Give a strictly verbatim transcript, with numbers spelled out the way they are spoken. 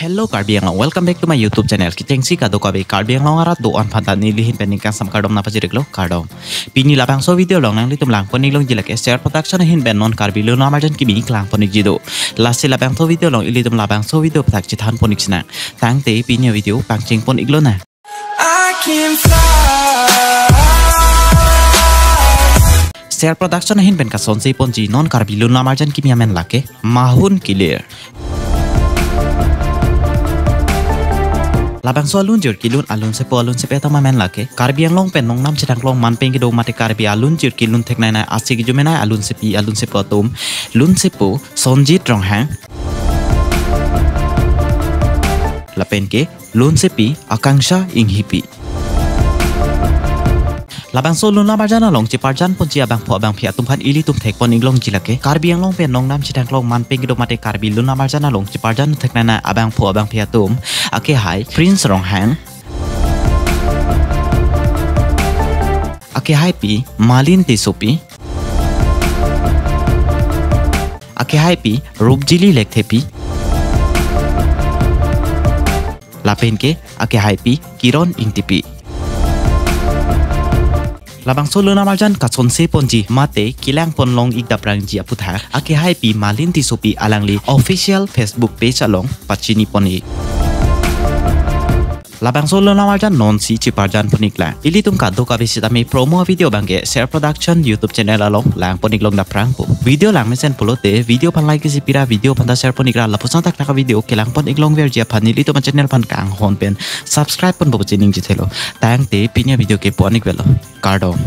Hello Karbi Anglong, welcome back to my YouTube channel. Kechengsi kadokave Karbi Anglong arat do-an aphanta neli ahin pen ningkan sam kardom nangpachiriklo, kardom. Pini labangso video along nanglitum langpon-ik longji lake Ser Production ahin pen non Karbi Lun Amarjan kimi klangpon-ikji do. Lasi labangso video along ilitum labangso video aputhak chethanpon-ik sinang. Tangte pini avideo pangchengpon-ik lonang. I can fly. Ser Production ahin pen kasonseponji non Karbi Lun Amarjan kimi amen lake Mahun Kilir. Labangso alunjir kelun alunsepo alunsepi atum amen lake Karbi Anglong pen nongnam chethangklong man pen kedo mate Karbi alunjir kelun theknei nei, ase kejume nei alunsepi alunsepo atum. Lunsepo Sonjit Ronghang. Lapen ke lunsepi Akanksha Inghipi. Labangso Lun Amarjan along cheparjanponji abangphu abangphi atum aphan ilitum thekpon-ik longji lake Karbi Anglong pen nongnam chethangklong man pen kedo mate Karbi Lun Amarjan along cheparjan theknei nei abangphu abangphi atum. Akehai Prince Ronghang. Akehaipi Malin Tissopi. Akehaipi Rupjili Lekthepi. Lapen ke akehaipi Kiron Ingtipi. Labangso Lun Amarjan kasonseponji mate kelangpon long-ik daprangji aputhak akehaipi Malin Tissopi alangli official Facebook page along pachinipon-ik. Labangso Lun Amarjan nonsi cheparjanpon-iklang. Ilitum kadokave sitame promo video abangke Ser Production YouTube channel along langpon-ik long daprangpo. Video langmesen pulote video aphan like isi pira, video aphanta share pon-ikra, lapuson thakthak avideo kelangpon-ik longverji aphan nelitum achannel aphan kanghon pen subscribe ponpo pu chiningjithelo. Tangte pini avideo ke pon-ik velo. Kardom.